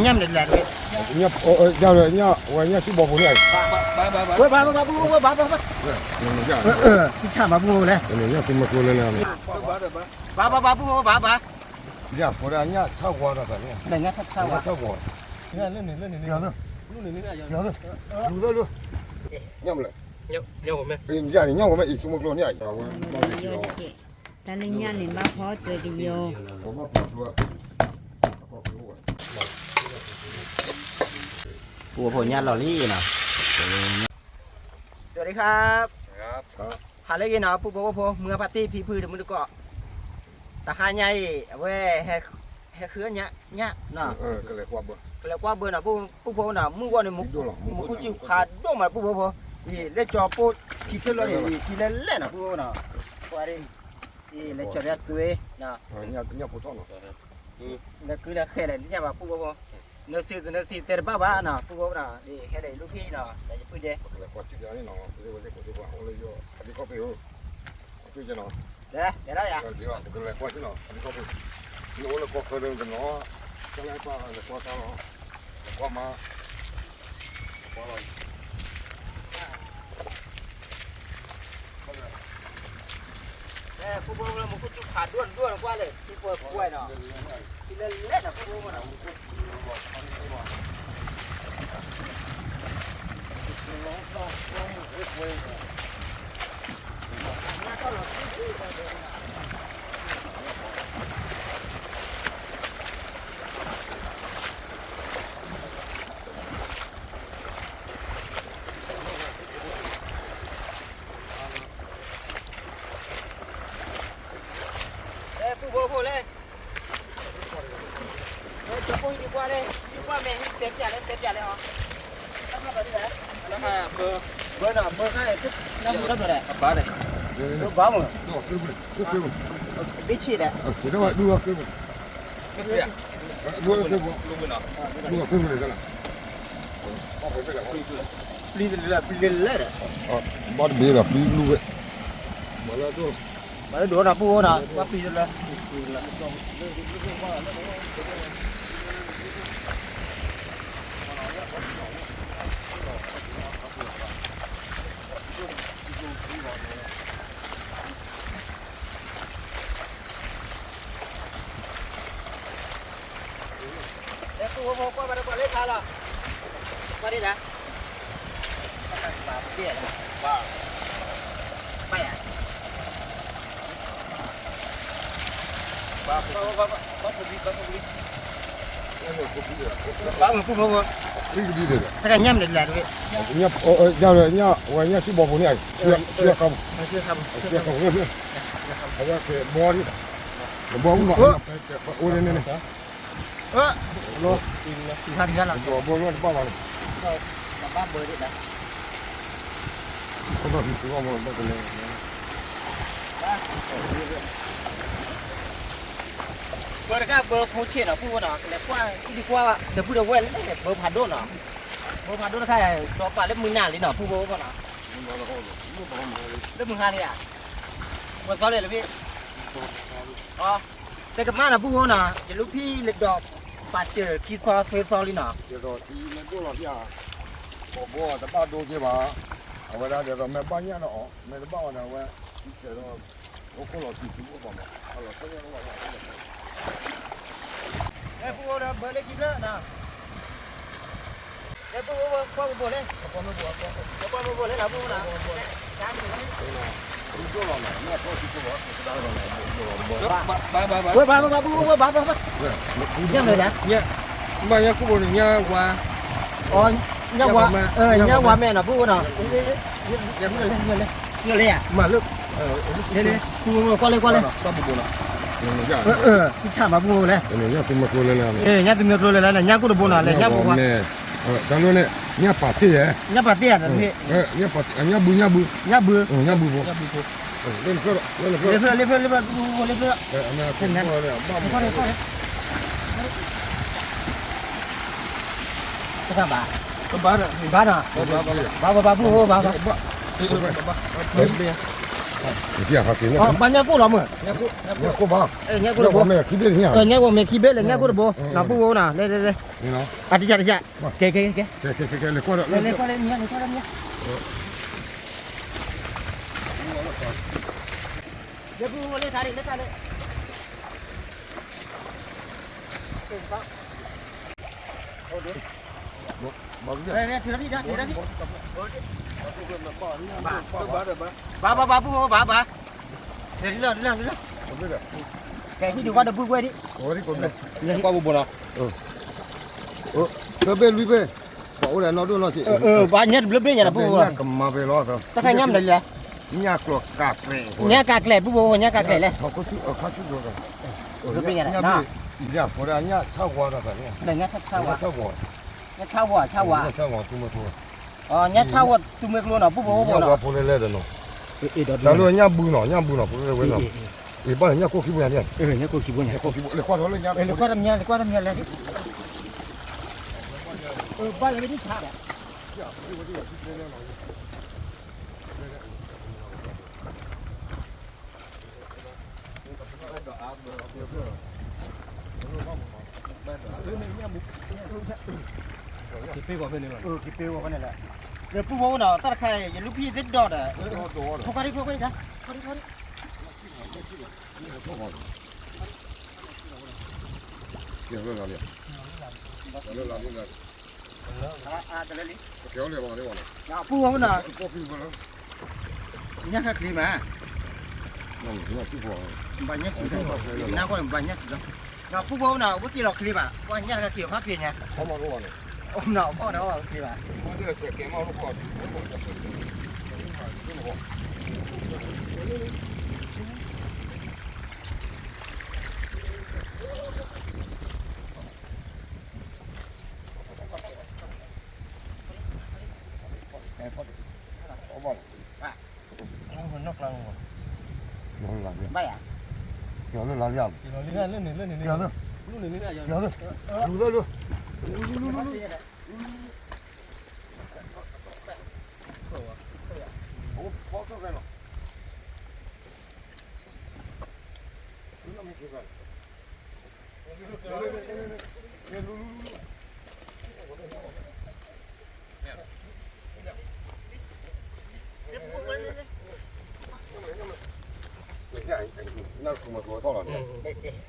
ညၣ်မနုၤလဲၣ်တဝဲ, ညၣ်, ဝဲညၣ်ဆူၣ်ဘီဖိန့ၣ်, ဝဲဘၣ်ဘၣ်ဘၣ်ဘၣ်ဘၣ်ဘၣ်, ဆံၣ်ဆၣ်မၤပူၤဝဲလဲၣ်, ညၣ်သူမၤကျိလဲၣ်န့ၣ်, ဘၣ်ဘၣ်ဘၣ်ပူၤဘၣ်ဘၣ်, ယၤဖိဒၣ်ညၣ်ဆၣ်ဝါတၢ်သးန့ၣ်, ညၣ်ဆၣ်ဝါ, ညၣ်မလဲၣ်, ညၣ်ဝဲမ့ၢ်အံၤသူမၤကျိန့ၣ်, တၢ်လၢညၣ်န့ၣ် ဘၣ်ဖီတၢၢ်တယိာ်, ပူဖိညၣ်လီၤလံနီၤ, สวัสดีครับ, ဟါလၢအဂ့ၤနီၤ ပူဖိဝဲဖိ မုၢ်အဖါတံၢ်ဖံဖုတမုၢ်တကိး, တဟါညါအံၤ အဝဲ ဟဲဃုညၣ်, ညၣ်နီၤ, ကလဲၤကွၢ်ဘၢနီၤ, ပူဖိနီၤ မုၢ်ဂီၢ်န့ၣ် မူခိၣ်စူၣ်ဖးဒိၣ်မး ပူဖိဖိ, အံၤ လၢကၠီပိၢ်ထံထၢၣ်လီၤန့ၣ် အံၤ ထံလဲၣ်လဲၣ်နီၤ ပူဖိနီၤ, ကွၢ်ဒ် အံၤ လဲၤကၠီၤဒ်သွ့နီၤ, လၢကုလၢဃဲလဲၣ် လၢညၣ်ဘၣ်ပူဖိဖိ, နၢၤစံနၢၤစံတဲတဘၣ်ဘၣ်နီၤ ပူဖိနီၤ, ဟဲဒီးယလူၢ်ဖံနီၤ ဒီးယပုၢ်ဒဲး လဲၤလဲၤဒၣ်ယၤ, ပကလဲၤကွၢ်ဆ့ၣ်နီၤ အဒံခီပူၤ, နအိၣ်လၢကီၢ်ခၢၣ်လၢနကနီၤ, တၢ်လၢပၢ်လဲၤကွၢ်သါလီၤ, လဲၤကွၢ်မး, လဲၤကွၢ်လီၤ, ပူဖိလၢမူခိၣ်စူၣ်ဖးဒိၣ်ဒိၣ်နကွၢ်လဲၣ် ထံပှဲၤပှဲၤနီၤ, ထံလဲၣ်လဲၣ်နီၤ ပူဖိနီၤ အဲ ပူဖိဖိလဲၣ်, အဲ ကၠီပိၢ်ဟံးဒံးကွၢ်လဲၣ်, ဟံးကွၢ်မ့ၢ်ဟံးတဲပျးလဲၣ် တဲပျးလဲၣ်အီၤ, ဘၢနီၤ ဘၢခါ နၢ်ဟူတၢ်ဘျီလဲၣ်, ဘၢမ့ၢ်, ဘ့ၣ်ဆ့လဲၣ် ပျံၤတဘ့ၣ်ဒီးပျံၤလူဝဲ, ဘၣ်လၢဒိၣ်နီၤ ပူဖိနီၤ ဘၣ်ပျံၤတလၢ, ပူဖိကွၢ်ဘၣ်ဒီးကွၢ်လၢခါလီၤ, ကွၢ်ဒ်လဲၣ်, ဘၣ်ယၤ, ဘၣ်မုၢ်ပူဖိဖိ, တၢ်ကညၣ်မနုၤလဲၣ်တဝဲ, ညၣ်, ဝဲညၣ်ဆူၣ်ဘီဖိန့ၣ်, ဆူၣ်ခါပူၤ, အဝဲကဲဘီဒ်, ဘီမုၢ်ဘၣ်, အိၣ်ဒ်န့ၣ်န့ၣ် လီၤ, ဘီဘီတဘၣ်ဘၣ်န့ၣ်, ဘၣ်ဘၢဒ်လဲၣ်, ဘၣ်ဘၢဖံဖုဂီၢ်မီၢ်ဘၣ်ကလဲၤ ပှၤတဂၤဘၢဖိဆ့ၣ်နီၤ ပူဖိနီၤ ကလဲၤကွၢ်အံၤဒံးကွၢ်ဘၣ် ဒီးပုၢ်ဒီးဝဲၢ်လဲၣ်န့ၣ် ဘၢဖးဒိၣ်နီၤ, ဘၢဖးဒိၣ်တခါ ဒီးပာ်လၢမုၢ်နၤလံနီၤ ပူဖိဖိနီၤ, လၢမုၢ်ဟါလံဧါ, ဝဲသီလၢလၢဖံ, တဲကမၣ်နီၤ ပူဖိနီၤ ယလူၢ်ဖံလၢဒီး ပာ်စၢၤခံသီသၢသီလံနီၤ, ဒ်သိးထံမ့ၢ်ဒိၣ်လီၤဖံဧါ, ပဘိတဘၣ်ဒိက့ဘၣ်, အဝဲဒၣ်ဒ်သိးမ့ၢ်ဘၣ်ညၣ်ဒီးအီၤ မ့ၢ်တဘၣ်အီၤဒီးအဝဲ ဆဲးဒီး အိၣ်ခိၣ်လီၤတံၢ်သူအိၣ်ဘၣ်မး အလီၤဆၢညါအိၣ်ဘၣ်လီၤ အဲ ပူဖိဒီးဘၢလၢခံဖျၢၣ်နီၤ, အဲ ပူဖိကွၢ်ပဘိၣ်လဲၣ်, ကွၢ်ပဘိၣ်လဲၣ်နီၤ ပူဖိနီၤ, ဝဲဘၣ်ဘၣ်ဘၣ်ပူဖိဝဲဘၣ်ဘၣ်ဘၣ်, ညၣ်မနုၤလဲၣ်, ဘၣ်ညၣ်ကူၣ်ဘိန့ၣ် ညၣ်ဝါ, အီ ညၣ်ဝါ, ညၣ်ဝါမဲာ်နီၤ ပူဖိနီၤ, ညၣ်လဲၣ်ဧါ, မၤလၢ ပူဖိကွၢ်လၢကွၢ်လၢ ဆံၣ်ဆၣ်မၤပူဖိလဲၣ်, ညၣ်သူမၤကျိလဲၣ်လဲၣ်, ညၣ်သူမၤကျိလဲၣ်လဲၣ် ညၣ်ကူၣ်တဘိနီၤ လဲၣ်ညၣ်ပူဖိ, တၢ်လၢန့ၣ် ညၣ်ပာ်တ့ၢ်ဧါ, ညၣ်ပာ်တ့ၢ်ဧါ, ညၣ်ဘု ညၣ်ဘု, ညၣ်ဘု, ညၣ်ဘုဖိ, လၢနဖျၢၣ်ဒီး လၢနဖျၢၣ်, လၢနဖျၢၣ်, လၢနဖျၢၣ်, တဘၣ်ဘၣ်, ဘၣ်ဘၣ်ဘၣ်ပူဖိဘၣ်ဘၣ်, ဘၣ်ဘၣ် ဘၣ်ညၣ်ကိၣ်လီၤမုၢ်, ညၣ်ကိၣ်ဘၣ်, ညၣ်ကိၣ်တဘိ, ညၣ်ကိၣ်မ့ၢ်ခံဘ့ၣ်တညၣ်, ညၣ်ကိၣ်မ့ၢ်ခံဘ့ၣ်လၢညၣ်ကိၣ်တဘိ, နပူဖိနၤ, လဲလဲလဲ, အတယၢ်တယၢ်, ကဲကဲကဲ, လဲလဲလဲ, လဲလဲလဲ, လဲလဲလဲ, လဲလဲလဲ, လဲလဲလဲ, ဘၣ်ဘၣ်ဘၣ် ဘၣ်ဘၣ်, လၢလၢလၢ, ကဲဟံၣ်ဒုးကွၢ်တဘုကွဲဒံး, ကွၢ်ဘိဘိနီၤ, တဘ့ၣ်လွံၢ်ဘ့ၣ်, ပှၤအိၣ်ဒီးနီၢ်ဒိၣ်နီၢ်ဆံး, ဘၣ်ညၣ်တဘျုးဘ့ၣ်ညါလၢပူဖိ, ကမၤပဲလီၤသီ, တၢ်ခါညၣ်မနုၤလဲၣ်, ညၣ်ကျိၤကးကျဲ, ညၣ်ကးကျဲပူဖိ, ညၣ်ကးကျဲလဲၣ်, ညၣ်ဆၣ်ဝါ, ညၣ်ဆၣ်ဝါ, ညၣ်ဆၣ်ဝါ, ညၣ်ဆၣ်ဝါ, ညၣ်ဆၣ်ဝါ, ညၣ်ဆၣ်ဝါ, ညၣ်ဆၣ်ဝါ, သူမွဲကျိနီၤ, ပူဖိဖိနီၤ, ညၣ်ဝါဖိလဲၣ်လဲၣ်ဒီးနီၤ, တၢ်လၢညၣ်ဘုနီၤ, ညၣ်ဘုနီၤ, ပူဖိဝဲနီၤ, အ့ၣ် ဘၣ်လၢညၣ်ကိၣ်ခံဘိညါ, ညၣ်ကိၣ်ခံဘိညါ, လဲၤကွၢ်ထီၣ်လၢညါ, လဲၤကွၢ်တမံၤ, လဲၤကွၢ်တမံၤလဲၣ်, ဘၣ်လၢဝဲဒ်ဆါဒီး က့ၤပ့ၤဂီၤဖဲန့ၣ်လီၤ, က့ၤပ့ၤဂီၤဖဲန့ၣ်လီၤ, လၢပူဖိနီၤ တၢ်တခါအံၤ ယလူၤဖံသ့ၣ်ဒိၣ်ဒီး, ဖီခွါဒံး ဖီခွါဒံး, ဖီခွါဒံး, ကဲလၢလီၤလံ, လၢလီၤလံ, ကဲလၢလီၤလံ, ပူဖိနီၤ ညၣ်ခါချံမး, ဘၣ်ညၣ်စံးလီၤ, နကွၢ်ဘၣ်ညၣ်စံးလီၤ, ဒီးပူဖိနီၤ ဝဲက့ၤလီၤချံဘၣ်, ပှၤညၣ်တခါက့ၤလီၤဖးချံညါ, အီၣ်မနီၤ အီၣ်မနီၤချံဘၣ်, ဘၣ်ယၤ, ကဲလၢလီၤလံ, ကဲလၢ, ကဲလၢ, လူၤလၢလူၤ, လူၤလူၤလူၤ, လူၤလူၤလူၤ,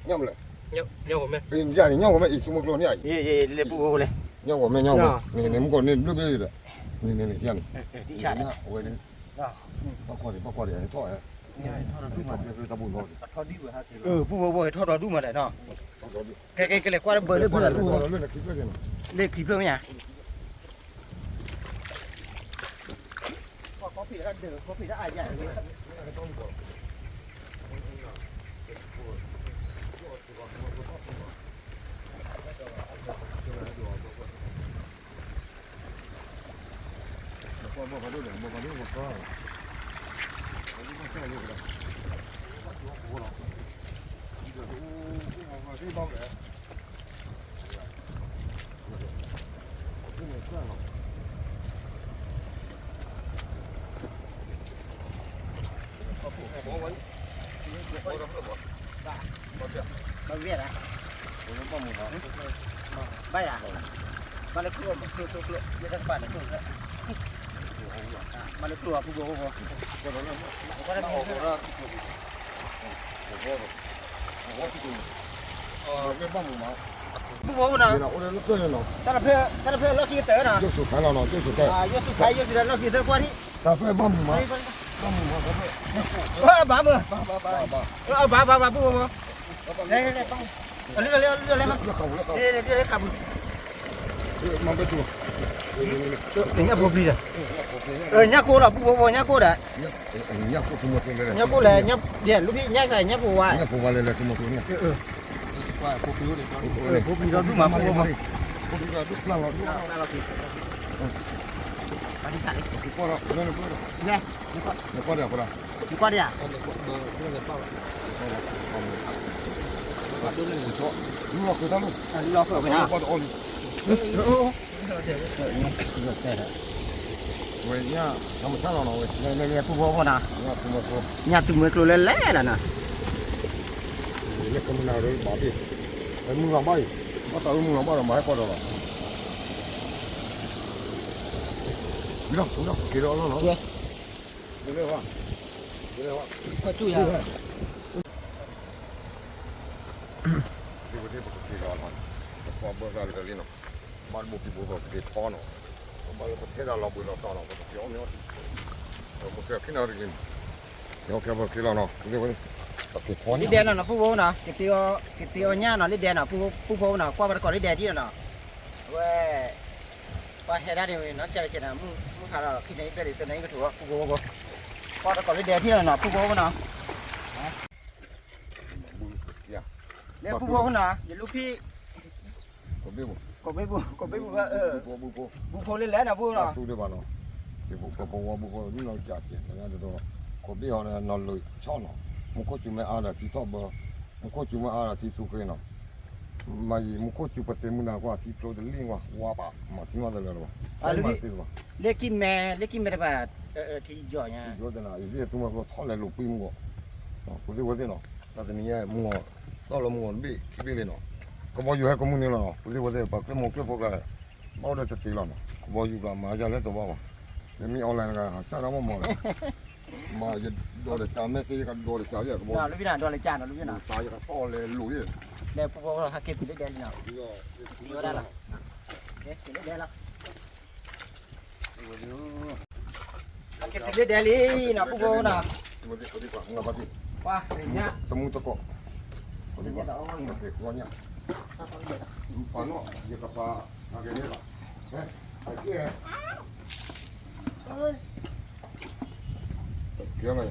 ညၣ်ဝဲမ့ၢ်, ညၣ်ဝဲမ့ၢ်, ညၣ်ဝဲမ့ၢ်, အံၤမ့ၢ်, ညၣ်ဝဲမ့ၢ်, အံၤ သူမကျိၤန့ၣ်အံၤ, ညၣ်ဝဲမ့ၢ်, ညၣ်ဝဲမ့ၢ်, န့ၣ် မူကီၢ်န့ၣ် ဘျုးဘျုးဒီး, န့ၣ်န့ၣ်န့ၣ်, ဝဲန့ၣ်, ဘၣ်ကွၢ်ဒံး ဘၣ်ကွၢ်ဒံး ဟဲထီၣ်, ပူဖိဖိဟဲထီၣ်ဒီဒူၣ်မးလဲၣ်နီၤ, ကဲကဲကဲ လဲၤကွၢ်လၢဘၢလၢဘၢလၢ, လၢခံဖျၢၣ်မ့ၢ်ဧါ, ကွၢ်ဖံးတၢ်ဒၢး ကွၢ်ဖံးတၢ်အါယၤန့ၣ် ဘၣ်ယၤ, ဘၣ်လၢကျိၣ်, ကျိၣ်ကျိၣ်ကျိၣ်, ယတကပၤန့ၣ်ကျိၣ်, ဘၣ်လၢကျိၣ်အပူၤဘိဘိ, ပူဖိနီၤ, တၢ်တဖျၢၣ် တၢ်တဖျၢၣ်လီၢ်ခံကတၢၢ်နီၤ, ယိၣ်စူၤခါလီၤနီၤ, ယိၣ်စူၤခါ, ယိၣ်စူၤခါ ယိၣ်စူၤလၢလီၢ်ခံကတၢၢ်ကွၢ်ထံၣ်, တၢ်တဖျၢၣ်ဘၣ်မုာ်မး, ဘၣ်မုာ်မး, ဘၣ်မုာ်, ဘၣ်ဘၣ်ဘၣ် ပူဖိဖိ, လဲၤလဲၤလဲၤ, အလုၢ်လီၤလံ အလုၢ်လီၤလံ, လံခးပူၤ, ညၣ်ဖိပျံၤဒီး, ညၣ်ကိၢ်လီၤ ပူဖိဖိ ညၣ်ကိၢ်ဒီး, ညၣ်ကိၢ်လဲၣ်, လူၤဖံး ညၣ်ကိၢ်လဲၣ်, ညၣ်ဖိဝါ, ဖိပျံၤဒီးဒူၣ်မး ဖိဖိဖိ, လဲၤ, နကွၢ်ဒံးဧါ, လူၤလီၤဃုာ်တၢ်လူၤ, လူၤလီၤဃုာ်ဝဲဒၣ်, အီၣ်လံ, ဝဲညၣ် နမဆါလီၤနီၤဝဲ, လဲၤလဲၤလဲၤ ပူဖိဖိနီၤ, ညၣ်သူမွဲကျိ, ညၣ်သူမွဲကျိလဲၤလဲၤလီၤနီၤ, လဲၤကမုၢ်နၤရ့ဘၣ်ဘ့ၣ်, မုၢ်ဂၤဘၣ်အံၤ, ဘၣ်သးအုးမုၢ်ဂၤဘၣ်ဒီး မၤဟဲကီၢ်ဒီးလီၤ, ဝံၤလီၤ ဝံၤလီၤ က့ၤဒီးလီၤနီၤ, က့ၤလၢဝဲ, က့ၤလၢဝဲ ဒ်ဝဲသ့ၣ်ပကက့ၤလီၤနီၤ, ပကွၢ်ဘၢၣ်သးလၢလံနီၤ, ဘၣ်တဘိက့ၤဘိသီကက့ၤထီနီၤ, ဘၣ်လၢပထဲဒၣ်လီၤဘှံးလီၤတီၤနီၤ, ပကက့ၤအီၣ်မ့ၤအီထံ, ပမုၢ်ကဲခံနၣ်ရံၣ်လံနီၤ, က့ၤအီၣ်က့ၤဘၢက့ၤလီၤနီၤ, လံဒဲနီၤ ပူဖိနီၤ, က့ၤတ့အီၣ်ညၣ်နီၤ လံဒဲနီၤ, ပူဖိဖိနီၤ, ကွၢ်ဘၣ်တကိးလံဒဲထံလီၤနီၤ, အဝဲ ပှၤဟဲဒၣ်န့ၣ်နီၤ, ကဲလၢကဲန့ၣ် မုၢ်ဟါလီၤ ခံနၣ်ရံၣ်ဘျဲၣ်ဒံး သၢနၣ်ရံၣ်ကထိး ပူဖိဖိ, ကွၢ်တကိးလံဒဲထံလီၤနီၤ ပူဖိဖိနီၤ, လၢပူဖိဖိနီၤ ယလူၢ်ဖံး ကိးဘ့ၣ်ပူၤ ကိးဘ့ၣ်ပူၤ ကိးဘ့ၣ်ပူၤ ဘုဖိလၢလဲၣ်နီၤ ပူဖိနီၤ သူဒံးဘၣ်နီၤ, ပဝဲဘုဖိမ့ၢ်နီၤ ကးကဲး တညါတဒိ ကိးဘ့ၣ်အီၤနီၤ လၢဆီၣ်နီၤ, မူခိၣ်စူၤမ့ၢ်အါဒီးထံထီၣ်ဘၢ, မူခိၣ်စူၤမ့ၢ်အါဒီးထံသူဃ့နီၤ, မၤယံၤ မူခိၣ်စူၤပသ့ၣ်မုၢ်နၤကွၢ် ထံဖျိတလံၣ်ကွၢ် ဝါပာ် မၤထံမၤတလၢလၢၤဘၣ်, မၤသ့လၢၤဘၣ်, လၢကံၢ်မဲ လၢကံၢ်မဲတဘၣ် ထံယီၤညါ ထံယီၤသနၤ ယသ့ၣ်သူမွဲကျိထီၣ်လဲၤလိာ်ကွံမူအီၤ, ပသ့ၣ်ဝဲသ့ၣ်နီၤ တၢ်တနံၤညါမူအီၤ သီၣ်လၢမူအီၤတဘ့ၣ်ခံဘ့ၣ်လံနီၤ, ကဘီယူၤဟဲကမူန့ၣ်လီၤနီၤ, ပသ့ၣ်ဝဲသ့ၣ် ပကျဲမိၢ်ကျဲဖိကျါ ဘၣ်အိၣ်ဒီးတတ့လီၤနီၤ, ကဘီယူၤကျါမၤယၤလဲၣ်တဘၣ်ဘၣ်, ယမ့ၢ် online တဂၤ ဟးစၢ်တၢ်မီၢ်မီၢ်လီၤ, မၤယဒိးတစး message ယကဒိးတစးလံ ကဘီယူၤ ဒိးတစး ယကထီၣ်လဲၤလိာ်လံ, လဲၤပူဖိဟဲက့ၤတုၤလၢဒဲးလံနီၤ, ဝဲဒၣ်လီၤ က့ၤတုၤလၢဒဲးလံနီၤ ပူဖိနီၤ, ပှၤ တမူတကိး ပှၤ ပာ်နီၣ် ယကပာ် အကဲန့ၣ်ဘၣ် ဟဲ အကဲ ကဲလီၤ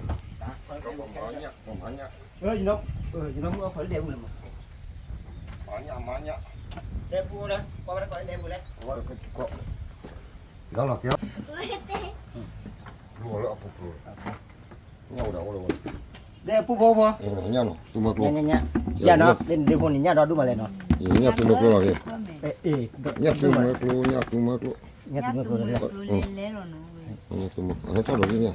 ကပာ်မၤညၣ် ပာ်မၤညၣ် ယနီၢ်မုၣ်အီၣ်ခိးလၢဒဲးပူၤလီၤမး မၤညၣ် မၤညၣ် ဒဲးပူၤလီၤ ကွၢ်ဘၣ်တကိးလၢဒဲးပူၤလဲၣ် ကွၢ်ဘၣ်တကိး ကဲလီၤ ကဲလီၤ လူၤအီၤလၢအပူၤကျိၤ ညၣ်အိၣ်ဒီးအိၣ်လၢဝဲ ဒဲးပူၤဖိဖိ ညၣ်နီၤ သူမွဲကျိ ညၣ် ညၣ် ယၤနီၤ လၢနဒဲးဖိန့ၣ် ညၣ်ဒီဒူၣ်မးလဲၣ်နီၤ ညၣ်သူမွဲကျိလီၤ ညၣ်သူမွဲကျိ ညၣ်သူမွဲကျိ ညၣ်သူမွဲကျိ ဟဲထီၣ်ဒီး ယ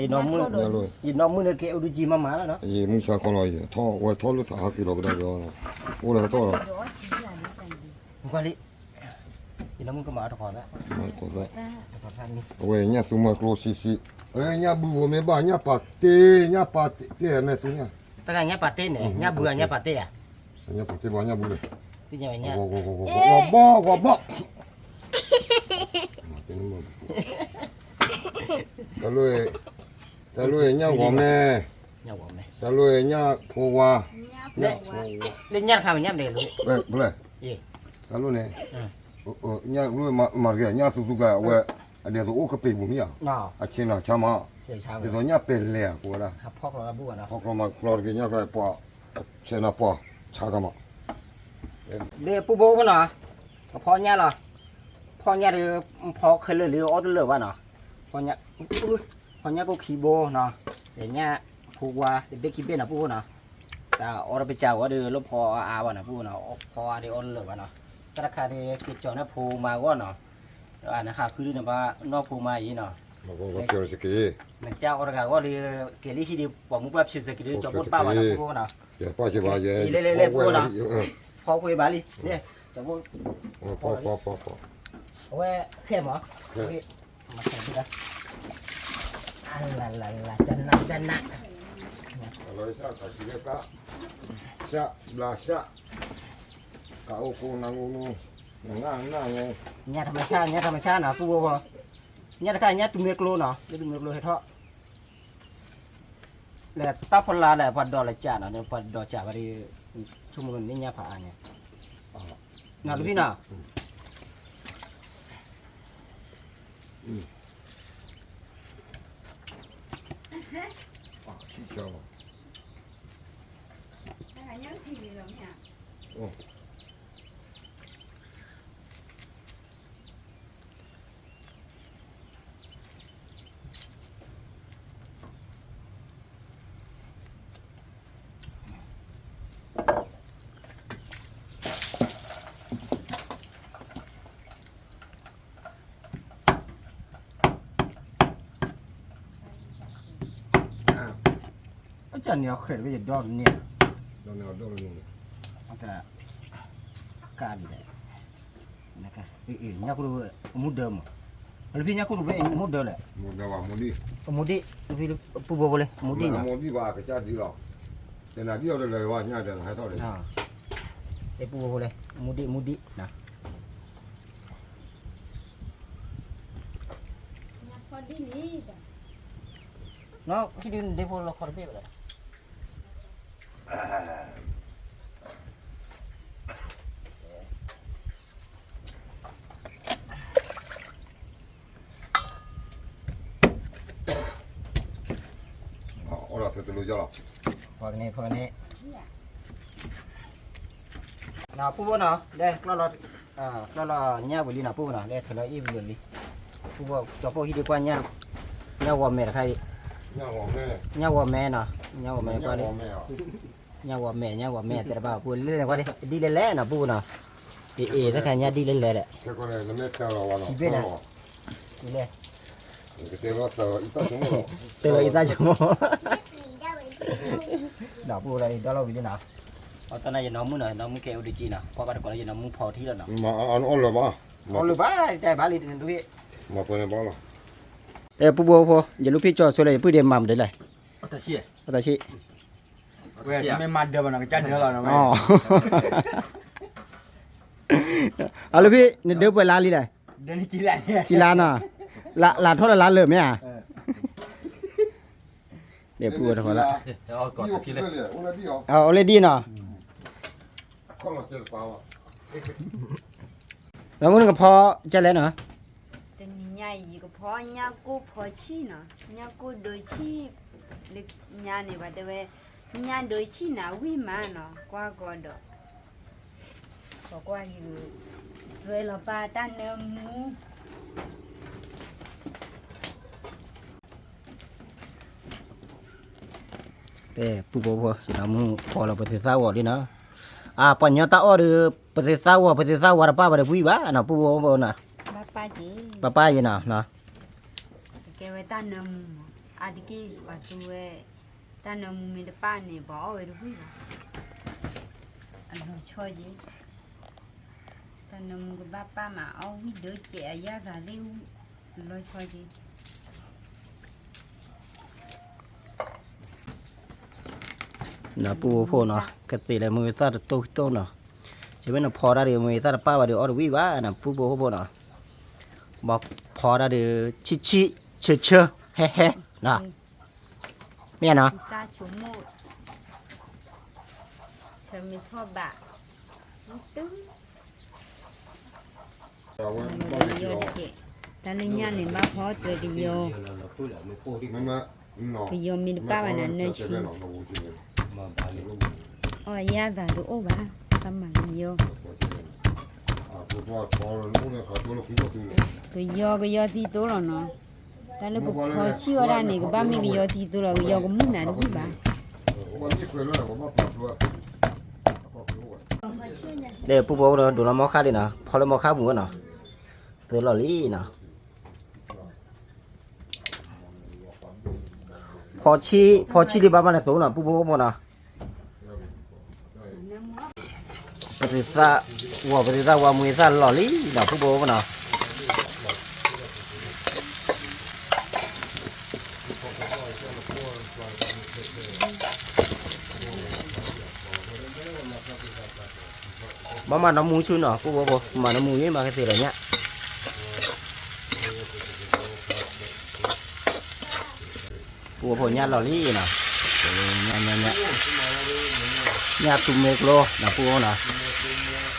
နီၢ်မုၣ်န့ၣ် ကဲအိၣ်ဒုးကံမးမးလီၤနီၤ ယမုၢ်ဆါခီလီၤ ယထီၣ်ဝဲထီၣ်လၢသးဟးက့ၤလီၤကဒါက့ၤ အိၣ်လၢဟဲထီၣ်လီၤ ကွၢ်လံ ယနီၢ်မုၣ်ကမၤအီၤတခီသၣ် အဝဲညၣ်သူမွဲကျိဆံးဆံး အဝဲညၣ်ဘုဧိၤမ့ၢ်ဘၣ် ညၣ်ပာ်တ့ ညၣ်ပာ်တ့မဲာ်သူညၣ် တဂၤညၣ်ပာ်တ့န့ၣ် ညၣ်ဘုဧိၤညၣ်ပာ်တ့ဧါ ညၣ်ပာ်တ့ဘၣ်ညၣ်ဘုန့ၣ် ဂီၤဘီ ဂီၤဘီ တၢ်လိၣ် တၢ်လိၣ်ညၣ်ဂီၤမဲ တၢ်လိၣ်ညၣ်ဖိဝါ လၢညၣ်တခါမ့ၢ်ညၣ်မနုၤလဲၣ် တၢ်လိၣ်န့ၣ် ညၣ်လိၣ်မၤတဂ့ၤ ညၣ်သူသူကျါ အဝဲ အဒ်သိးအိၣ်ကပ့ၤပူၤမ့ၢ်ဧါ အဆ့ၣ်နီၤဆါမး ဒ်သိးညၣ်ပဲာ်လဲၤဧါ ကိးဝဲဒၣ် ဖီကျီမးကျီတက့ၤညၣ်ကျါ ပှၤ ဆဲးနီၤပှၤ ဆါကမး လၢပူဖိဖိနီၤ ဖီညၣ်လီၤ ဖီညၣ်ဒီး ဖီခဲလၢာ်လံအီၣ်တလၢာ်ဘၣ်နီၤ ဖီညၣ်ကိၣ်ခံဘိနီၤ ညၣ်ဖိဝါ တဘ့ၣ်ခံဘ့ၣ်နီၤ ပူဖိနီၤ တၢ်အီၣ်တပစၢ်ဝဲဒီး လၢဖီအါအါဘၣ်နီၤ ပူဖိနီၤ ဖီအါဒီးအီၣ်တလၢာ်ဘၣ်နီၤ တၢ်တခါဒီး က့ၤကၠီၤန့ၢ်ဖိမါအဂီၢ်နီၤ နဟးဃုဒုးနဘၣ်နီၢ်ဖိမါအံၤနီၤ နကစၢ်အီၣ်တဂၤအဂီၢ်ဒီး ကဲၤလံဟံၣ်ဒီး ပှၤမူပှၢ်ဖၠူးစဲးက့ၤဒီး ကၠီၤဘိတဘၣ်ဘၣ်နီၤ ပူဖိနီၤ လဲၤလဲၤလဲၤပူဖိနီၤ ဖီကွံာ်ဘၣ်လံ အဝဲဃဲမး လၢ စၢ်ဘျါစၢ် ကအိၣ်ကိးနၤဂိၢ်နူ နငၣ်နၢ်ဂိၢ် ညၣ်ထမဆါ ညၣ်ထမဆါနီၤ ပူဖိဖိ ညၣ်တခါ ညၣ်သူမွဲကျိနီၤ လၢသူမွဲကျိဟဲထီၣ် လၢတၢ်ဖီလာ်ဒီး ပှၤဒိးလၢကၢ်နီၤ ပှၤဒိးကၢ်ဝဲဒီး ဆိကမိၣ်န့ၢ်ညၣ်ဖးအါန့ၣ် နီၤတဘံၣ်နီၤ ဆံၣ်ဆါလီၤ တၢ်န့ၣ်အီၤဃဲးတဘ့ၣ်ယဒီတန့ၢ်, ကါဒ်လဲၣ်, ညၣ်ကိၢ်တဝဲ အမူဒၢမး, အလၢဖဲညၣ်ကိၢ်တဝဲအမူဒၢလဲၣ်, အမူဒံၣ်, ပူဖိဖိလၢ အမူဒံၣ်နီၤ, ပူဖိဖိလၢ အမူဒံၣ် အမူဒံၣ်နီၤ, ဟံးဒုးဒ့ဖိလီခီတဘ့ၣ်ဘၣ်ဒီး အိၣ်ဒီးသုတလူၤကၠီလီၤ, ဖီကန့ၣ် ဖီကန့ၣ်, ပူဖိနီၤ လၢ ကျီၢ်လီၤညၣ်ဝံၤလံနီၤ ပူဖိနီၤ လၢထုးလီၤအ့ၣ်ဝံၤလံ, ပူဖိ ကၠီၤဖိဟံးဒုးကွၢ် ညၣ်ဂီၤမဲာ်တခါအံၤ, ညၣ်ဂီၤမဲာ်နီၤ, ညၣ်ဂီၤမဲာ်ကွၢ်လံ, ညၣ်ဂီၤမဲာ် ညၣ်ဂီၤမဲာ်တဲတဘၣ် ပူဖိလဲၤလဲၤကွၢ်ဒ်လဲၣ်လဲၣ်နီၤ ပူဖိနီၤ, အ့ၣ် တခါညၣ်ဒ်လဲၣ်လဲၣ်ဒီး ဘ့ၣ်န့ၣ် တဲလီၤအံသၣ်ဆိကမိၣ်, ဒီးပူဖိလၢဒီလီၤဝံၤလံနီၤ, အတၢ်နၤယနီၢ်မုၣ်နီၤ နီၢ်မုၣ်ကဲအိၣ်ဒံးကံနီၤ ကွၢ်ဘၣ်တကိးလၢယနီၢ်မုၣ်ဖီထံလီၤနီၤ, အီၣ်လၢၤဘၣ်, အီၣ်လၢၤဘၣ် တၢ်ဘၣ်လံတန့ၣ်ဒုး, မၤပှဲၤန့ၣ်ဘၣ်လီၤ, အဲ ပူဖိဖိ ယလူၤဖံးကၠီဆိလၢယပုၢ်ဒ့မၤမနုၤလဲၣ်, အတၢ်ဆံး, ဝဲမ့ၢ်မၤဒၢးဘၣ်နီၤ ကစၢ်ဒၢးလီၤနီၤ, အလၢဖံး နဒၢးပှဲၤလါလံလဲၣ်, ခံလါနီၤ, လါထီၣ်လၢလါလၢာ်မ့ၢ်ဧါ, ဒဲးပူဖိတခီလၢ, အိၣ်လၢဒ်နီၤ, နီၢ်မုၣ်နကဖီကဲလဲၣ်နီၤ, တနံၤညါအံၤ ယကဖီညၣ်ကိၢ်ဖီဆံၣ်နီၤ, ညၣ်ကိၢ်ဒိဆံၣ်, လၢညါန့ၣ်ဘၣ်တဲဝဲ, ညၣ်ဒိဆံၣ်န့ၣ် အဝံၣ်မးနီၤ ကွၢ်ကီဒီး, ကွၢ်ကွၢ်ယု, သွဲလီၤပၢ်တၢ်နၢမူ တဲ ပူဖိဖိ ယနီၢ်မုၣ်ဖီလီၤပသုးသၣ်ဝီၤလံနီၤ, အပှၤကညီတၢ်အီၣ်ဒီး ပသုးသၣ်ဝီၤ ပသုးသၣ်ဝီၤတပၣ်ဘၣ်ဒီး ပှံၢ်ဘၣ်နီၤ ပူဖိဖိနီၤ, ဘၣ်ပၢ်ယဲနီၤ, ကဲဝဲတၢ်နၢမူမး, အါတက့ၢ်ပှၤသူဝဲ, တၢ်နၢမူမ့ၢ်တပၣ်န့ၣ် ပှၤအီၣ်ဝဲတပှံၢ်ဘၣ်, အလီၤဆီက့ၤ, တၢ်နၢမူကဘၣ်ပၢ်မး အီၣ်ဝံၣ်ဒိၣ်စဲးအယၣ်သးသ့ၣ်, အလီၤဆီက့ၤ နီၤ ပူဖိဖိနီၤ, ကသ့ၣ်လၢမုၢ်သၣ်တတိၢ်တိၢ်နီၤ, ကမ့ၢ်နဖီတၢ်ဒီး မုၢ်သၣ်တပၣ်ဘၣ်ဒီး အီၣ်တဝံၣ်ဘၣ်နီၤ ပူဖိဖိနီၤ, ဘၣ်ဖီတၢ်ဒီး ဆံၣ်ဆံၣ်ဆၢဆၢဟဲဟဲနီၤ, မ့ၢ်နီၤ, တၢ်ဆိကမိၣ်, ဆၢမ့ၢ်ထီၣ်ဘး, တၢ်လၢညၣ်န့ၣ် ဘၣ်ဖီထွဲကယီၤ, ကယီၤမ့ၢ်တပၣ်ဘၣ်န့ၣ် နၢဆံ, အီၣ်ယၣ်သးတအိၣ်ဘၣ်, ဘၣ်မၤကယီၤ, ကယီၤကယီၤသံသိလီၤနီၤ, တၢ်လၢကဖီဆံၣ်ဝဲဒၣ်န့ၣ် ကဘၣ်မ့ၢ်ကယီၤသံသိလီၤ ကယီၤကမုၢ်နၤတဘၣ်ဘၣ်, လၢပူဖိဖိဒီး ဒိးလီၤမီခါဒံးနီၤ ဖီလၢမီခါပူၤဝဲနီၤ, သၢလီၤလံနီၤ, ဖီဆံၣ် ဖီဆံၣ်လံဘၣ်ဘၣ်န့ၣ်သိးနီၤ ပူဖိဖိနီၤ, ပသုးသၣ်ဝီၤ ပသုးသၣ်ဝီၤ မုၢ်သၣ်လီၤလံနီၤ ပူဖိဖိနီၤ ဘၣ်မၤနီၢ်မူဆူနီၤ ပူဖိဖိ မၤနီၢ်မူဂ့ၤ မၤကသ့ၣ်လီၤညၣ်, ပူဖိဖိညၣ်လီၤလံနီၤ, ညၣ် ညၣ် ညၣ်သူမ့ၢ်ကျိနီၤ ပူဖိနီၤ,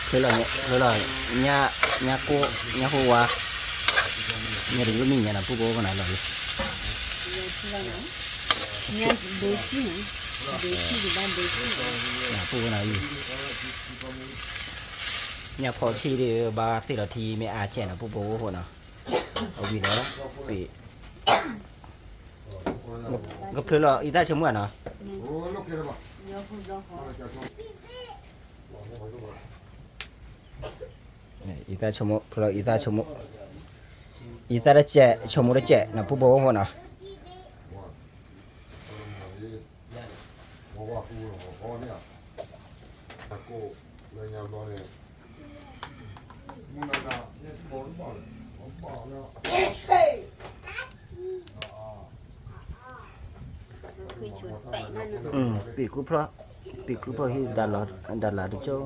ဖျိလီၤ ဖျိလီၤ ညၣ် ညၣ်ကိၢ် ညၣ်ဟိဝါ, ညၣ်တယိမ့ၢ်ညါနီၤ ပူဖိဖိနီၤလီၤလံ, ပူဖိနီၤ, ညၣ်ဖီဆံၣ်ဒီး ဘၣ်သ့ၣ်လီၤထံမ့ၢ်အါကဲနီၤ ပူဖိဖိနီၤ, အဝံၤဒီး ကဖျိလီၤအံသၣ်ဆိကမိၣ်နီၤ, အံသၣ်ဆိကမိၣ် ဖျိလီၤအံသၣ်ဆိကမိၣ်, အံသၣ်တစဲး ဆိကမိၣ်တစဲးနီၤ ပူဖိဖိနီၤ လၢ အံသၣ်ဆိကမိၣ် ဖျိလီၤအံသၣ်ဆိကမိၣ်, အံသၣ်တစဲး ဆိကမိၣ်တစဲးနီၤ ပူဖိဖိနီၤ, အံသၣ်ဆိကမိၣ် ဖျိလီၤအံသၣ်ဆိကမိၣ်, အံသၣ်တစဲး ဆိကမိၣ်တစဲးနီၤ ပူဖိဖိနီၤ, အံသၣ်ဆိကမိၣ် ဖျိလီၤအံသၣ်ဆိကမိၣ်, ပံာ်ကူဖျီၣ်, ပံာ်ကူဖျီၣ်ဟံၣ်ဒၣ်လၢ်တကၠိၢ်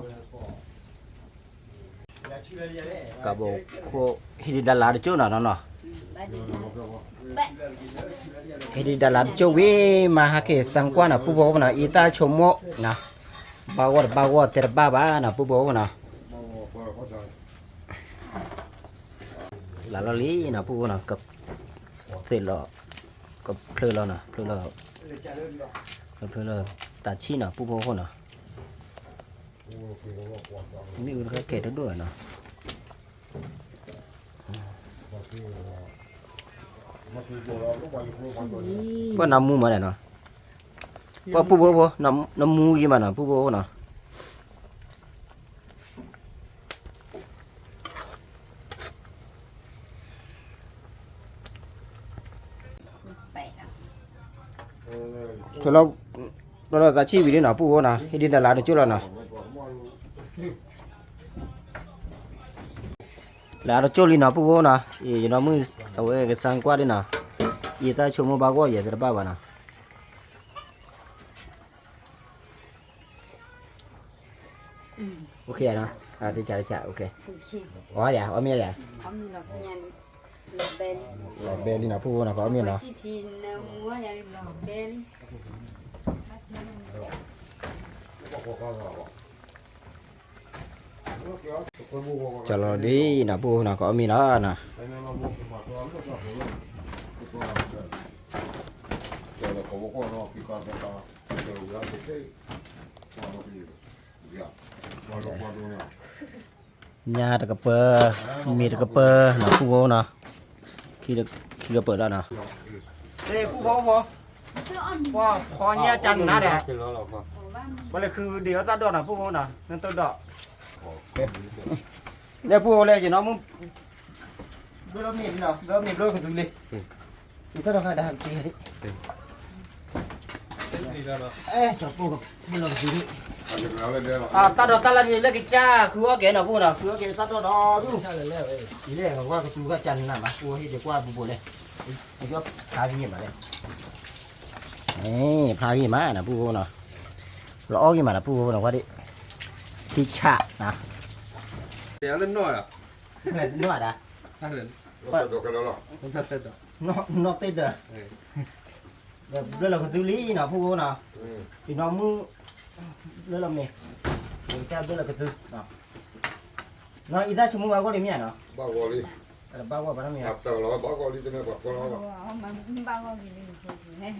ကဘီခိၣ် ဟံၣ်ဒၣ်လၢ်တကၠိၢ်နီၤနီၤနီၤ, ဟံၣ်ဒၣ်လၢ်တကၠိၢ်ဝံၤ မၤဟးက့ၤစၢကွၢ်နီၤ ပူဖိဝဲနီၤ, အံသၣ်ဆိကမိၣ်နီၤ, ဘၣ်ဂီၢ်တဘၣ်ဂီၢ်တဲတဘၣ်ဘၣ်နီၤ ပူဖိဝဲနီၤ, လၢလီၢ်လံနီၤ ပူဖိနီၤ, ကသ့ၣ်လီၤ, ကဖျၢၣ်လီၤနီၤ, ဖျၢၣ်လီၤ, ကဖျၢၣ်လီၤ, တၢ်ဆံၣ်နီၤ ပူဖိဝဲနီၤ, မ့ၣ်အူတခါကဲတဒိၣ်နီၤ, ပှၤနမူမးန့ၣ်နီၤ, ပှၤပူဖိဖိ, နမူဂ့ၤမးနီၤ ပူဖိဖိနီၤ. လၢလီၤသးဆံၣ်ဝံၤလံနီၤ ပူဖိနီၤ, ဟံၣ်ဒၣ်လၢ်တကၠိၢ်လီၤနီၤ, လၢ်တကၠိၢ်လံနီၤ ပူဖိနီၤ, ယနီၢ်မုၣ်အဝဲကစၢကွၢ်ဒ်နီၤ, ယသၣ်ဆိကမိၣ်ဘၣ်ဂီၢ်ယဲၢ်တဲတဘၣ်ဘၣ်နီၤ. OK နီၤ, တၢ်တၢ် OK, အီယၤ အီမ့ၢ်ယၤ, လီၤဘဲလံနီၤ ပူဖိနီၤ ကအီမ့ၢ်နီၤ. ကလီၤဒ်နီၤ ပူဖိနီၤ ကအီမ့ၢ်နီၤနီၤ. ညၣ်တကပၤ, မ့ၤတကပၤနီၤ ပူဖိနီၤ, ခံကပၤဒီးနီၤ, ပူဖိဖိ, ပှၤဖီညၣ်ကၢ်နၤဒီး, ပှၤလဲၤဃုဒံးအီၣ်တၢ်ဒိၣ်နီၤ ပူဖိနီၤ နတဒိၣ်, လဲၤပူဖိလဲၤ ယနီၢ်မုၣ် ဘျၢလီၤမ့ၤလံနီၤ ဘျၢမ့ၤဘျၢကသူလံ, ယတၢ်ဒိးခါဒၣ်က့ၤဒံး, အဲၣ် ကၠီပိၢ်ကဘျၢလီၤကသူလံ, တၢ်ဒိးတၢ်လၢမ့ၤလၢကစၢ် ဃုအီၣ်က့ၤနီၤ ပူဖိနီၤ ဃုအီၣ်က့ၤတၢ်ဒိၣ်ဒီဒူၣ်, ယလဲၤကကွၢ်ကသူကၢ်ကၢ်နၤမး ပူဖိဟ့ၣ်ဒံးကွၢ်ဘူးဘူးလဲၣ်, ယဖျါဂ့ၤမးလဲၣ်, ဖျါဂ့ၤမးနီၤ ပူဖိနီၤ, လီၤအီၣ်ဂ့ၤမးနီၤ ပူဖိနီၤ ကွၢ်ဒံး, ထံဆးနီၤ, နီၢ်ဒၣ်, နီၢ်သ့ၣ်ဒီး, နီၢ်သ့ၣ်ဒီး, ဘျၢလီၤကသူလံနီၤ ပူဖိနီၤ, ယနီၢ်မုၣ် ဘျၢလီၤမ့ၤ, ယကစၢ်ဘျၢလီၤကသူ, နီၢ်အံသၣ်ဆိကမိၣ်ဘၣ်ဂီၢ်လံမ့ၢ်ဧါနီၤ, ဘၣ်ဂီၢ်လံ, ဘၣ်ဂီၢ်ဘၣ်နီတမံၤ, ဘၣ်ဂီၢ်လံ, တၢ်ဒိး, တၢ်ဒိး, ဝံၤနၤရံၣ်လံ, ဝံၤနၤခီလံ, တၢ်ဒိးဖဲနီၣ်ဝံၤဧါ, ဝံၤဝဲဒၣ် တၢ်ဝံၤကတၢၢ်လၢခါအံၤ, အမံၤနီၤ အမံၤနီၤ ပူဖိဖိ, ယဲ, ယတဲ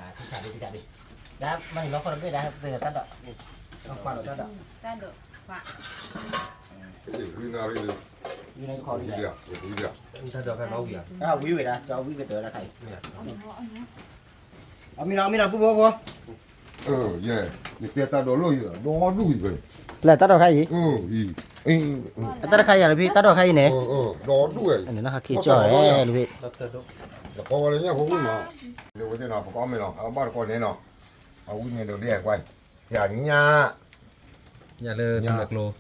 တၢ်ဒိးလိၣ်အံၤ ဒီဒူၣ်အံၤဖဲ, လၢတၢ်ဒိးခါအံၤ, တၢ်တခါအံၤလၢဖံ တၢ်ဒိးခါအံၤန့ၣ်, ဒီဒူၣ်ဝဲ, နဟးက့ၤကၠီၣ်ဝဲလၢဖံ, ဒီးပီဝဲလၢညၣ်ဖိဝံၤနီၤ, လၢဝဲသ့ၣ်နီၤ ပကအီၣ်မ့ၤနီၤ အဘၣ်တကီန့ၣ်နီၤ, အဝံၤန့ၣ်ဒီးလံကွၢ်, ယညၣ် ညၣ်လၢ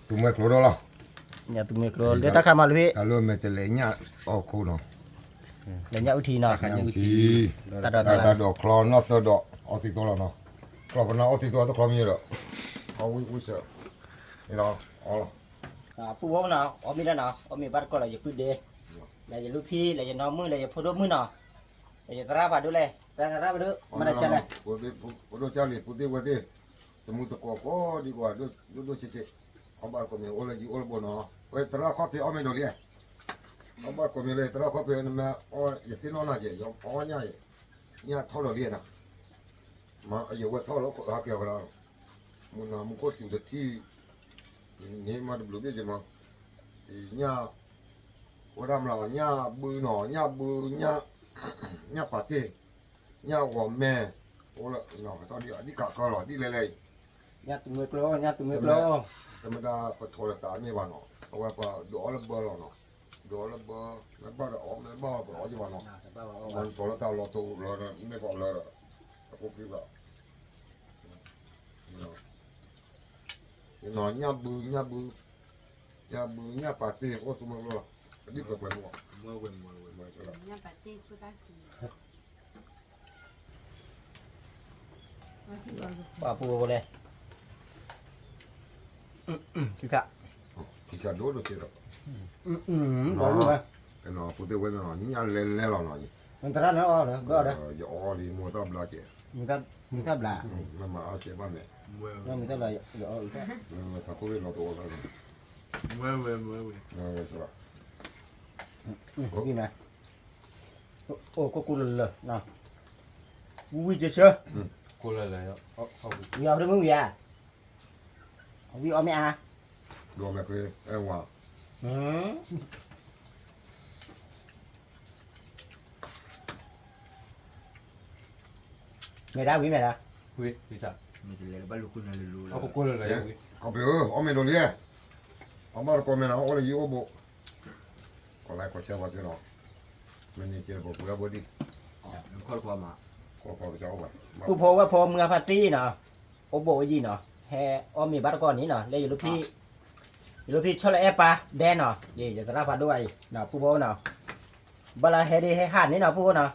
သူမွဲကျိဒီးလီၤ, ညၣ်သူမွဲကျိ လၢတၢ်ခါမးလၢဖဲ, တၢ်လၢမဲာ်တလဲၤညၣ်အီၣ်ခိၣ်နီၤ, လဲၤညၣ်အုၣ်ထံနီၤ, ညၣ်အုၣ်ထံ, တၢ်ဒိးချီနီၢ်သၢဒီး အီၣ်သံသိလီၤနီၤ, ချီပနၢ်အီၣ်သံသိတချီမံၤဒီး, အဝံၤဝံၤစၢၤ, အီလီၤ, ပူဖိနီၤ အီၣ်မ့ၤလၢနီၤ အီၣ်မ့ၤဘၣ်တကီလီၤ ယပုၢ်ဒဲ, လဲၤယလူၢ်ဖံ လဲၤယနီၢ်မုၣ် လဲၤယဖိဒိၣ်မုၣ်နီၤ, လဲၤယသရၣ်ဖးဒိၣ်လဲၣ် သရၣ်ဖးဒိၣ် မၤတၢ်ကလဲၣ်, ဖိဒိၣ်ကၢ်လံ ပူၤသ့ၣ်ဝဲသ့ၣ်, တမူတကိးကိးဒံးကွၢ် ဒိၣ်ဒိၣ်ဆံးဆံး, အီၣ်ဘၣ်တကိးမ့ၤအိၣ်လၢယအိၣ်လၢဘိနီၤ, ဝဲသရၣ်ခီၣ်ဖံးအီၣ်မ့ၤဒိးလံ, အီၣ်ဘၣ်တကိးမ့ၤလၢသရၣ်ခီၣ်ဖံးနမ့ၢ်အီၣ် ယသ့ၣ်နီၣ်နၤက့ၤ ယအီၣ်ညၣ်, ညၣ်ထီၣ်လီၤလံနီၤ, မ့ၢ်အယဝဲထီၣ်လီၤဟးက့ၤအီၤကဒီး, မုၢ်နၤမူခိၣ်စူၤတထံၣ်, န့ၣ်မ့ၢ်တဘျုးဘ့ၣ်က့ၤမး, ညၣ်, ဝဲဒၣ်မလီၤ ညၣ်ဘုနီၤ ညၣ်ဘု, ညၣ်ပာ်တ့ၢ်, ညၣ်ဂီၤမဲ, အိၣ်လၢ ဒ်ခးကီလီၤ ဒ်လဲၣ်လဲၣ်အံၤ, ညၣ်သူမွဲကျိ ညၣ်သူမွဲကျိ, တမ့ၢ်ဒၣ်ပထိးလၢတၢ်မ့ၢ်ဘၣ်နီၤ အဝဲပှၤဒုးအီၣ်လၢဘၢလီၤနီၤ, ဒီးလၢဘၢ, မ့ၢ်ဘၣ်ဒီးအီၣ် မ့ၢ်ဘၣ်ဒီးပအီၣ်ယဘၣ်နီၤ, မၤလီၤတၢ်လီၤတိၢ်လၢ မ့ၢ်ကီးလၢဒီး အဖိခံဘၣ်, ယနီၤ ညၣ်ဘု ညၣ်ဘု, ညၣ်ဘု ညၣ်ပာ်တ့ၢ် အိၣ်သူမုၢ်လီၤ, အဒံၣ်ပှဲၤပှဲၤမီၢ်, ပှၤဖိဖိလဲၣ်, ခံခါ, ခံခါဒိၣ်ဒိၣ်က့ဒီး, ဖိသ့ၣ်ဝဲနီၤ ညၣ်လဲၤလဲၤလီၤနီၤ, သရၣ်န့ၣ်အီၣ်ဒီး ဘၣ်အီၣ်ဒီး, ယအီၣ်လံ မူတၢ်ဘျါကဲ, မူတၢ်ဘျါ, မ့ၢ်မၤအီၣ်ကဲဘၣ်မဲာ်, မူတၢ်ဘျါ, ယအီၣ်, တၢ်ခိၣ်လီၤတအိၣ်လီၤ, ဝဲဝဲဝဲဝဲ, အိၣ်ကိၢ်ကိၢ်လၢလၢ, ဝံၣ်ဝံၣ်ဆၢဆၢ, ဝံၣ်အီၤဖဲမုၢ်ဝံၤဧါ, ဝံၣ်အီၣ်မ့ၢ်အါ, ဒိးမဲာ်ချ့, အဲဝါ မဲာ်ဒၣ်ဝံၤမဲာ်ဒၣ်, ဝံၤ, ခီပ့ၤဧၢ အီၣ်မ့ၢ်ဒိးလံ, အဘၣ်တကိးမဲာ်နၤ အိၣ်လၢယအိၣ်ဘိး, ကီးလဲကီးဆဲးဝဲက့လီၤ, မ့ၢ်န့ၢ်ကဲပှၤပှဲၤအဘိဒံး, ခီလီၤကီးမး, ခီလီၤကီးကစၢ်အိၣ်ဘၣ်, ပူဖိဝဲဖိမုၢ်အဖါတံၢ်နီၤ, အိၣ်ဘိးအယံၤနီၤ, ဟဲအီၣ်မ့ၢ်ဘၣ်တကိးန့ၣ်နီၤ, လၢယလိၣ်ဖံ, ယလိၣ်ဖံဆီၣ်လၢအဲၣ်ပၢ်ဒဲနီၤ, ယသရၣ်ဖးဒိၣ်အံၤ, ပူဖိနီၤ, ဘၣ်လၢဟဲဒ်ဟဲဟးန့ၣ်နီၤ ပူဖိနီၤ,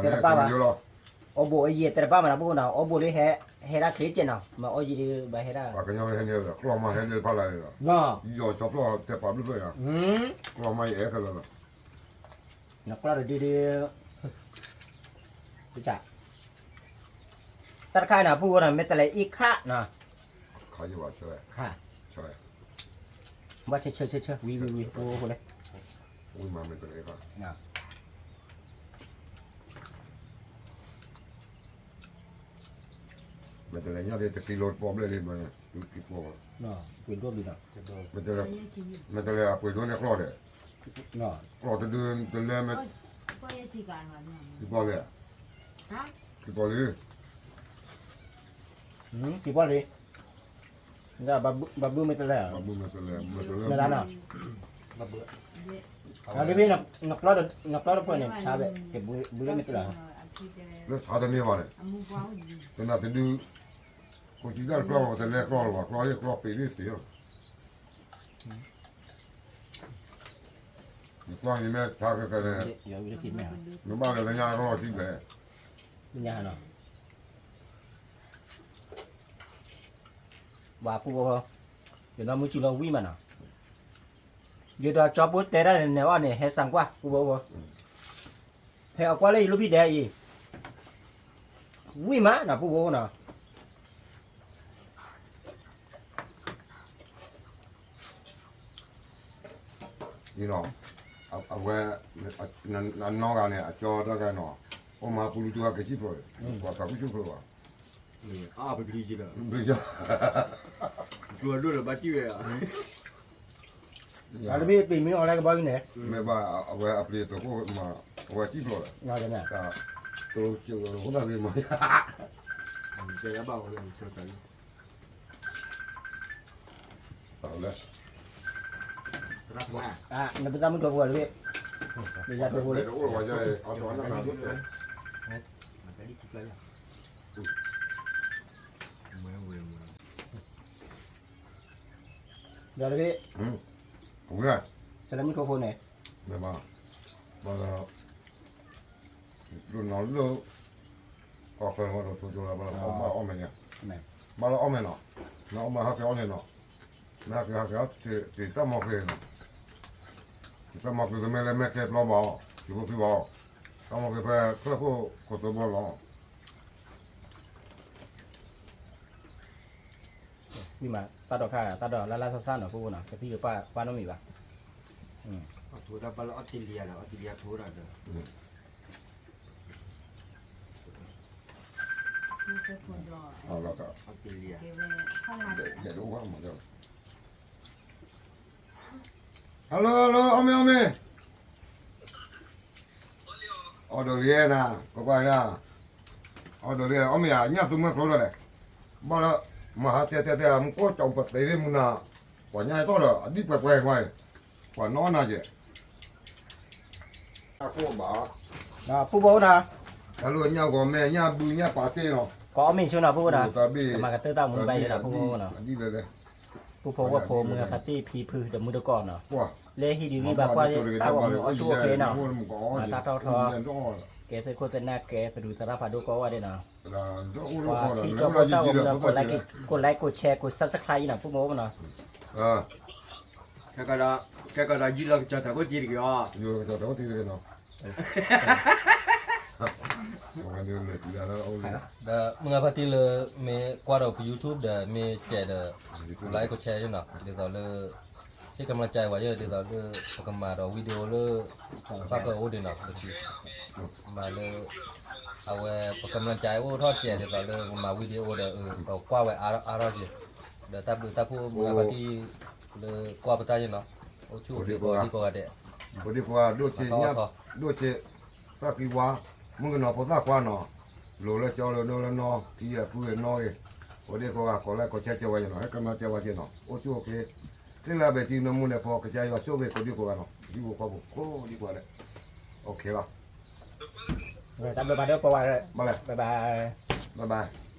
တဲတဘၣ်ဘၣ်, အိၣ်ဘိးအယံၤတဲတဘၣ်မးနီၤ ပူဖိနီၤ, အိၣ်ဘိးလၢဟဲ, ဟဲဒၣ်ချ့ကဲနီၤ, မ့ၢ်အီၣ်ယံၤဒ်ဘၣ်ဟဲဒၣ်, ကျီၢ်မးဟဲန့ၣ် ကျီၢ်မးယအဲၣ်ခဲလၢာ်လီၤ, ကျီၢ်တဒုဒု တၢ်တခါန့ၣ် ပူဖိနီၤ မ့ၢ်တလဲၤအံၤခါနီၤ, ဘၣ်ဆၢဆၢဆၢဆၢ ဝံၤဝံၤဝံၤဖိဖိလဲၣ်, မ့ၢ်တလဲၤညါဒ်တကံလိတပီၢ်ဘျဲၣ်လံ, ပှ့ၤဒိၣ်ဘၣ်, မ့ၢ်တလဲၤအပှ့ၤဒိၣ်န့ၣ်ကျီၢ်ဒီး, ကျီၢ်တဒုတလဲၤမ့ၢ်, တပီၢ်လံ, တပီၢ်လံ, တပီၢ်လံ, ဘၣ်ဘုမ့ၢ်တလဲၤ, ဘၣ်ဘုမ့ၢ်တလဲၤ, မ့ၢ်တလဲၤ, နကျီၢ်တဖျၢၣ်န့ၣ် ဆါဘဲ, ဘုလၢမ့ၢ်တလဲၤ, လၢဆါတန့ၢ်ဘၣ်န့ၣ်, တနၤတဒု, ခိၣ်ဆံတၢ်တဖျၢၣ်မ့ၢ်တလဲၤကျီၢ်လၢၤဘၣ်, ကျီၢ်ယ့ၣ်ကျီၢ်ပ့ၤန့ၣ်တ့ၢ်လီၤ, နကျီၢ်န့ၣ်မ့ၢ်ဆါခဲခဲန့ၣ်, နဘၣ်လၢညါကျီၢ်ထံဘဲ, ပှၤပူဖိ, ယနီၢ်မုၢ်စံလီၤဝံၣ်မးနီၤ, ယဒီးကၠီပိတဲတၢ်န့ၣ် နဲၣ်အီၣ်န့ၣ် ဟဲစၢ်ကွၢ် ပူဖိဖိ, ဖဲအကွၢ်လၢယလိၣ်ဖံဒဲးအံၤ, ဝံၣ်မးနီၤ ပူဖိနီၤ, အဝဲ, အနီၢ်ဂၤန့ၣ် အကၠီတၢ်ဂၤနီၤ, အိၣ်မၤပူၤလူတူၢ်အကစံၣ်ဖျိး, ပှၤသးခုဆူၣ်ဖျိးဘၣ်, ပျံၤ, ကျိၤဒိၣ်ဒီးဘၣ်တံၢ်ဝဲ, တၢ်တဘ့ၣ်ပျံၤမ့ၢ်အီၤလၢကဘီယူၤန့ၣ်, မ့ၢ်ဘၣ်အဝဲအပျံၤသကိးမး, အဝဲစံၣ်ဖျိးဒီး, တၢ်, တၢ်လၢဘၣ်ဝဲ, နပသးမုၢ်ထီၣ်ဖိလၢ, နယၤထီၣ်ဖိလၢ, ဒီးတဘ့ၣ်, ဆဲးလၢမုၢ်ထီၣ်ဖိန့ၣ်, ဘၣ်, ဘၣ်ဒီး, တနီၤလၢ, ကီၢ်ချၢဝဲဒီးသိးကၠိလၢဘၣ်လၢဘၣ်အီၣ်မဲာ်ညါ, ဘၣ်လၢအီၣ်မဲာ်နီၤ, နအီၣ်မးဟဲက့ၤအီၣ်န့ၣ်နီၤ, နဟဲက့ၤဟဲက့ၤအီၣ်တ့ၢ်တၢ်မီၢ်ဃ့နီၤ, တၢ်မီၢ်ဃ့ကမ့ၢ်လၢမဲာ်ကဲဘျီဘၣ်အီၤ, ယဖိသံဘၣ်အီၤ, တၢ်မီၢ်ဃ့ဖဲချၢၣ်ခိၣ်ခိၣ်သိဘျီလီၤ. ဝံၤမး တၢ်ဒိးခါ တၢ်ဒိးလၢလၢဆါဆါနီၤ ဖိဖိနီၤ ကသံၣ်ကပၢ်ပၢ်နီတမံၤဘၣ်. ထိးတၢ်ဘၣ်လၢအီစထြ့လယါဒီး အီစထြ့လယါထိးတၢ်ဒီး Hello hello အီၣ်မ့ၢ်အီၣ်မ့ၢ် အီၣ်ဒိးလံနၤ ကွၢ်ကွၢ်နၤ အီၣ်ဒိးလံ အီၣ်မ့ၢ်ယညၣ်သူမွဲၢ်ကျိဒီးလဲၣ် ဘၣ်လၢ မဟါတဲတဲတဲ မူကီၢ်ကၠီပသ့လံမူနၤ ပှၤညါဟဲထီၣ်ဒီး အဒံၣ်ပှဲၤပှဲၤဝဲ ပှၤနီၢ်နၤကဲ ကိၣ်ဘၣ်, ပူဖိနီၤ, တၢ်လၢညၣ်ဂီၤမဲာ် ညၣ်ဘု ညၣ်ပာ်တ့ၢ်နီၤ, ကအီၣ်မ့ၢ်ဆိနီၤ ပူဖိနီၤ, တၢ်ဘ့ၣ် ကမၤကတၢၢ်တၢ်မူဘၣ်ယဲနီၤ ပူဖိနီၤ, ပူဖိဝဲဖိ မုၢ်ဂၤဖါတံၢ် ဖံဖု ဒီးမုၢ်တကိးနီၤ, လၢဟံၣ်ဒုးဂံၢ်ဘၣ်ကွၢ် တၢ်ဂီၤမူအီၣ်ဆူၣ်အိၣ်ချ့နီၤ, တၢ်ထီၣ်ထီ ကဲသ့ၣ်ခိၣ်သ့ၣ်နၢ်ကဲ သရူးသရၣ်ဖးဒိၣ်ကိးဂၤဒဲးနီၤ, ပှၤထံၣ်ကၠီဖိတၢ်ဂီၤမူနီၤ ကိးlike ကိးshare ကိးsubscribeနီၤ ပူဖိနီၤ, ကဲကဒီးယံာ်လီၤကစၢ်တၢ်ခိၣ်တံၢ်တဂ့ၤအီၤ, ဒီးမုၢ်ဂၤဖါတံၢ်လၢ မ့ၢ်ကွၢ်ဒီးပ YouTube ဒီး မ့ၢ်စဲးဒီး ကိးlike ကိးshareနီၤ ဒ်သိးလၢ ဟ့ၣ်ကမျၢၢ်ကၠဲဝဲယဲ ဒ်သိးလၢ ပကမၤဒီး video လၢ ဘၣ်ဃးအိၣ်ဒံးနီၤ ပကမၤလၢ အဝဲ ပကမျၢၢ်ကၠဲ အိၣ်ထီၣ်စဲးဒ်သိးလၢ ပမၤ video ဒီး ပကွၢ်ဝဲအါထီၣ်က့ၤ, ဒီးတၢ်ဘျုးတၢ်ဖှိၣ်မုၢ်ဂၤဖါတံၢ် လၢကွၢ်ပတၢ်ယဲနီၤ, အိၣ်ဆူၣ်အိၣ်ချ့ကိးဒံကိးဂၤဒဲး, ကိးဒံကိးဂၤ ဒိၣ်ဆ့, ဒိၣ်ဆ့, တၢ်ကံဝါ, မုၣ်ကနီၤဖိသၣ်ခွါနီၤ, လိၤလၢကၠီလၢဒိလၢနီၢ် ကံယဲၢ်ဖုဂ့ၤနီၢ်ဂ့ၤ, ကိးဒံကိးဂၤ ကိးlike ကိးshareကၠီဝဲယဲနီၤ ဟ့ၣ်ကမျၢၢ်ကၠဲဝဲက့ၤနီၤ အိၣ်ဆူၣ်အိၣ်ချ့, ချ့လၢအဘဲၣ်တံၤနမူန့ၣ်ဖီ ကစၢ်ယွၤဆိၣ်ဂ့ၤကိးဒံကိးဂၤနီၤ ဒံကိးခီပူၤ ကိးဒံကိးဂၤဒဲး, OK လီၤ, ဘၣ်ဘၣ်ဒီးပဝဲ, bye bye, bye bye.